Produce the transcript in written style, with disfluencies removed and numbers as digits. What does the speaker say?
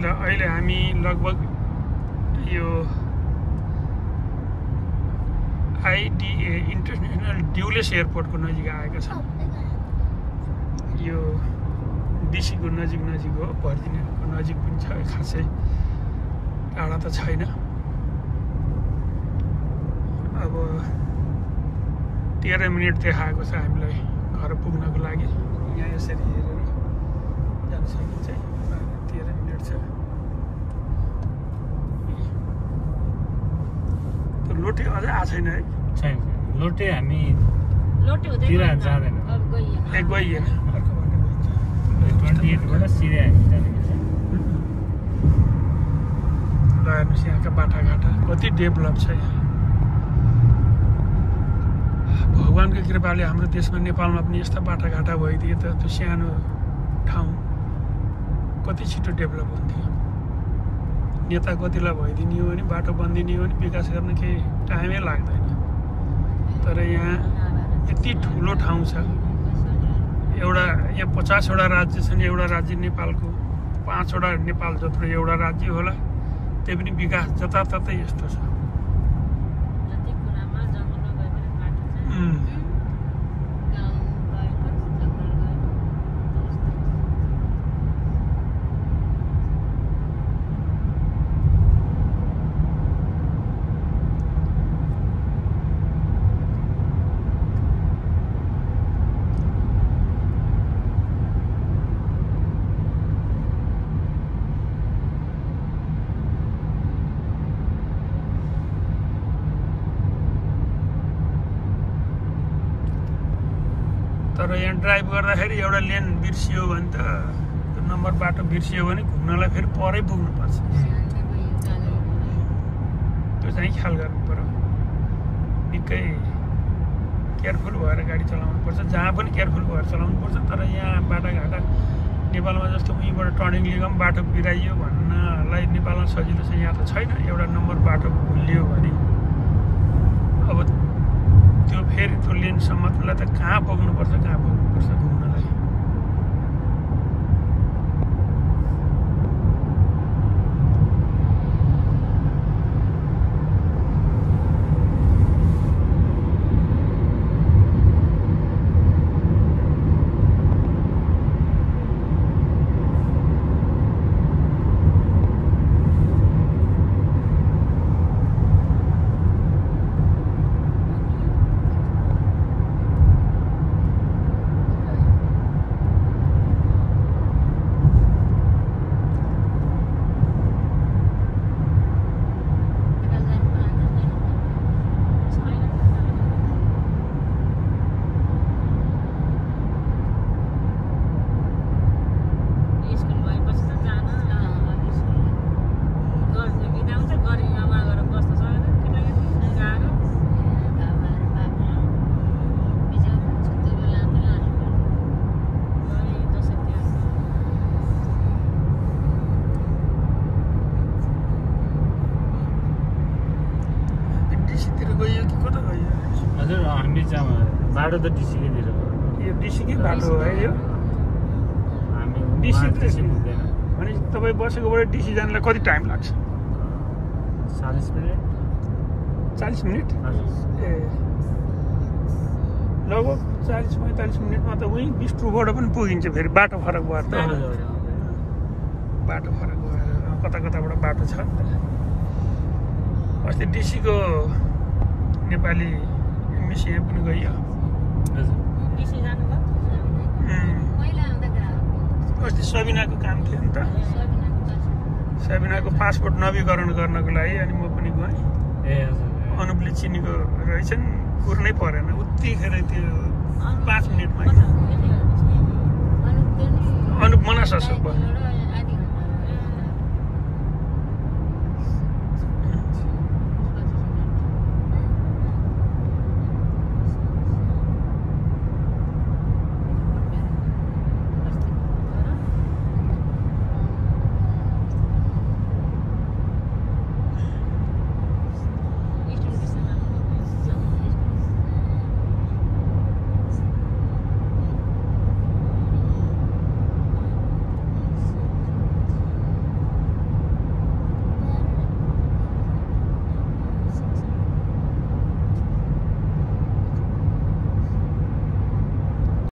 अहिले हामी लगभग यो IDA इन्टरनेसनल ड्युलेस एयरपोर्टको नजिक आएका छौँ। यो DC को नजिक हो, भर्जिनियाको नजिक पनि छ, खासै टाढा त छैन। अब 13 मिनट देखाएको छ हामीलाई घर पुग्नको लागि। यहाँ यसरी हेरेर जान सकिन्छ। 13 मिनट छ। त्यो लोटे अझै आएको छैन है? छैन, लोटे हामी लोटे तिर जाँदैन। अब गइएन। गइएन। 28 बाट सिधै हामी जाने छ। ल हेर्नुहोस् यहाँका बाटाघाटा कति डेभलप छ यहाँ। भगवानको कृपाले हाम्रो देशमा नेपालमा पनि यस्ता बाटाघाटा भइदिए त त्यो सानो ठाउँ कति छिटो डेभलप हुन्थ्यो। नेता कतिलाई भइदिने हो भने, बाटो बनिदिने हो भने विकास गर्न केही टाइमै लाग्दैन। तर यहाँ यति ठुलो ठाउँ छ। एउटा यहाँ 50 वटा राज्य छन्। एउटा राज्य नेपालको 5 वटा नेपाल जत्रो एउटा राज्य होला। त्यही पनि विकास जताततै यस्तो छ। तर यहाँ ड्राइभ गर्दाखेरि एउटा लेन बिर्सियो भने त त्यो नम्बर बाटो बिर्सियो भने घुम्नलाई फेरि परै पुग्नुपर्छ। त्यो चाहिँ ख्याल गर्नु पर्यो। निकै केयरफुल भएर गाडी चलाउनुपर्छ। जहाँ पनि केयरफुल भएर चलाउनुपर्छ। तर यहाँ बाटाघाटा नेपालमा जस्तो उहीँबाट टर्निङ लिएको पनि बाटो बिराइयो भन्नलाई नेपालमा सजिलो छ। यहाँ त छैन। एउटा नम्बर बाटो भुलियो भने अब त्यो फेरि त्यो लेनसम्म त्यसलाई त कहाँ पुग्नुपर्छ घुम्नलाई। बाटो त डिसीकै तिर हो। यो डिसीकै बाटो हो है यो। हामी डिसी पुग्दैन। भने तपाईँ बसेकोबाट डिसी जानलाई कति टाइम लाग्छ? 40 मिनट। 40 मिनट? हजुर। ए लगभग 40-45 मिनटमा त उहीँ बिस्टुबाट पनि पुगिन्छ। फेरि बाटो फरक भएर त बाटो फरक भएर कताबाट बाटो छ नि त। अस्ति डिसीको नेपाली एमबिसी पनि गइयो। अस्ति सबिनाको काम थियो नि त। सबिनाको पासपोर्ट नवीकरण गर्नको लागि अनि म पनि गएँ। अनुपले चिनेको रहेछन्। कुर्नै परेन उत्तिखेर त्यो 5 मिनटमा। अनुप मनास सुब्बा।